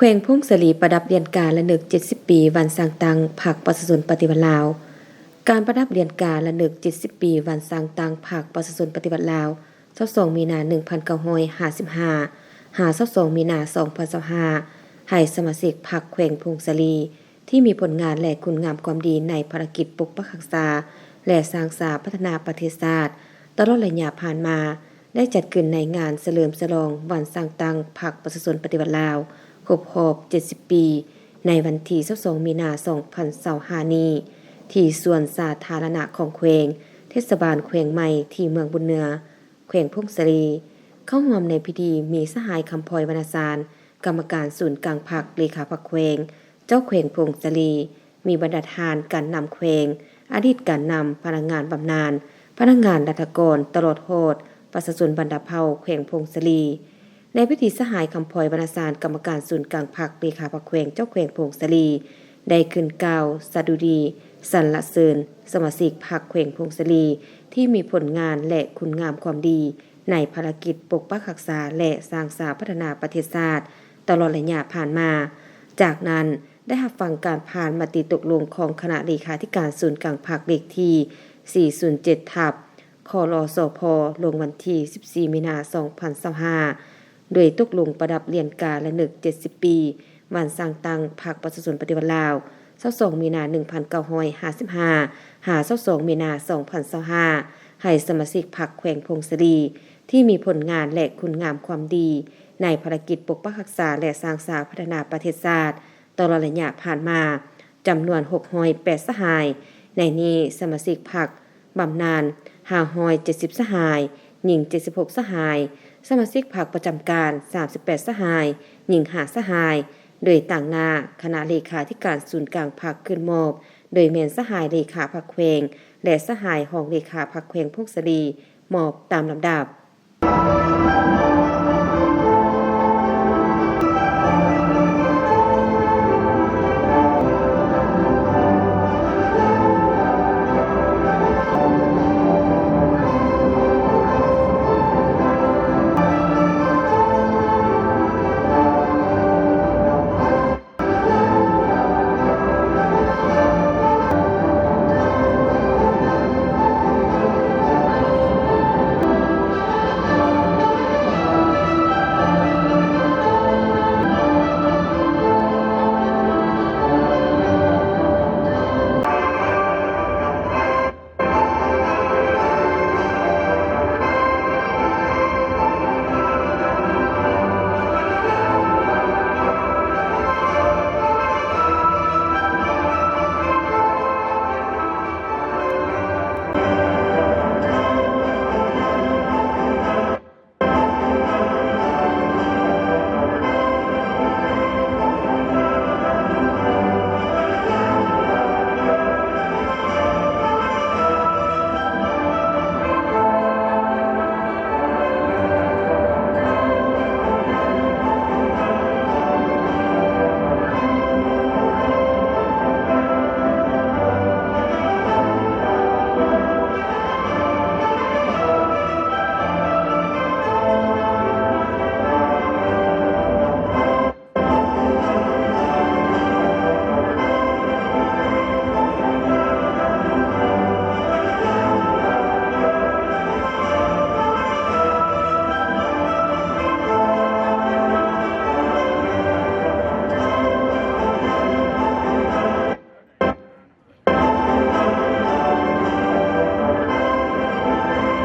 ແຂວງຜົ້ງສາລີປະດັບລຽນກາລະນຶກເຈັດສິບປີວັນສ້າງຕັ້ງພັກປະຊາຊົນປະຕິວັດລາວ. ການປະດັບລຽນກາລະນຶກເຈັດສິບປີວັນສ້າງຕັ້ງພັກປະຊາຊົນປະຕິວັດລາວ ຊາວສອງມີນາໜຶ່ງພັນເກົ້າຮ້ອຍຫ້າສິບຫ້າ ຫາ ຊາວສອງມີນາສອງພັນຊາວຫ້າ ໃຫ້ສະມາຊິກພັກແຂວງຜົ້ງສາລີ ທີ່ມີຜົນງານ ແລະ ຄຸນງາມຄວາມດີໃນພາລະກິດປົກປັກຮັກສາ ແລະ ສ້າງສາພັດທະນາປະເທດຊາດ ຕະຫຼອດໄລຍະຜ່ານມາ ໄດ້ຈັດຂຶ້ນໃນງານສະເຫຼີມສະຫຼອງວັນສ້າງຕັ້ງພັກປະຊາຊົນປະຕິວັດລາວ ຄົບຮອບເຈັດສິບປີ ໃນວັນທີຊາວສອງມີນາສອງພັນຊາວຫ້ານີ້ ທີ່ສວນສາທາລະນະຂອງແຂວງ, ເທດສະບານແຂວງໃໝ່ ທີ່ເມືອງບຸນເໜືອ ແຂວງຜົ້ງສາລີ. ເຂົ້າຮ່ວມໃນພິທີມີສະຫາຍ ຄຳພອຍ ວັນນະຊານ ກຳມະການສູນກາງພັກ ເລຂາພັກແຂວງ, ເຈົ້າແຂວງຜົ້ງສາລີ, ມີບັນດາທ່ານການນຳແຂວງ, ອະດີດການນຳ, ພະນັກງານບຳນານ, ພະນັກງານລັດຖະກອນ ຕະຫຼອດຮອດປະຊາຊົນບັນດາເຜົ່າແຂວງຜົ້ງສາລີ. ໃນພິທີ ສະຫາຍ ຄຳພອຍ ວັນນະຊານ ກຳມະການສູນກາງພັກ ເລຂາພັກແຂວງ ເຈົ້າແຂວງຜົ້ງສາລີ ໄດ້ຂຶ້ນກ່າວສະດຸດີສັນລະເສີນສະມາຊິກພັກແຂວງຜົ້ງສາລີ ທີ່ມີຜົນງານ ແລະ ຄຸນງາມຄວາມດີໃນພາລະກິດປົກປັກຮັກສາ ແລະ ສ້າງສາພັດທະນາປະເທດຊາດ ຕະຫຼອດໄລຍະຜ່ານມາ. ຈາກນັ້ນ ໄດ້ຮັບຟັງການຜ່ານມະຕິຕົກລົງຂອງຄະນະເລຂາທິການສູນກາງພັກ ເລກທີສີ່ສູນເຈັດ ທັບ ຄລສພ ລົງວັນທີສິບສີ່ມີນາສອງພັນຊາວຫ້າ ໂດຍຕົກລົງປະດັບລຽນກາລະນຶກເຈັດສິບປີ ວັນສ້າງຕັ້ງພັກປະຊາຊົນປະຕິວັດລາວ ຊາວສອງມີນາໜຶ່ງພັນເກົ້າຮ້ອຍຫ້າສິບຫ້າ ຫາ ຊາວສອງມີນາສອງພັນຊາວຫ້າ ໃຫ້ສະມາຊິກພັກແຂວງຜົ້ງສາລີ ທີ່ມີຜົນງານ ແລະ ຄຸນງາມຄວາມດີໃນພາລະກິດປົກປັກຮັກສາ ແລະ ສ້າງສາພັດທະນາປະເທດຊາດ ຕະຫຼອດໄລຍະຜ່ານມາ ຈຳນວນຫົກຮ້ອຍແປດສະຫາຍ, ໃນນີ້ສະມາຊິກພັກບຳນານຫ້າຮ້ອຍເຈັດສິບສະຫາຍ, ຍິງເຈັດສິບຫົກສະຫາຍ, ສະມາຊິກພັກປະຈຳການສາມສິບແປດສະຫາຍ, ຍິງຫ້າສະຫາຍ, ໂດຍຕາງໜ້າຄະນະເລຂາທິການສູນກາງພັກຂຶ້ນມອບ ໂດຍແມ່ນສະຫາຍເລຂາພັກແຂວງ ແລະ ສະຫາຍຮອງເລຂາພັກແຂວງຜົ້ງສາລີ ມອບຕາມລຳດັບ.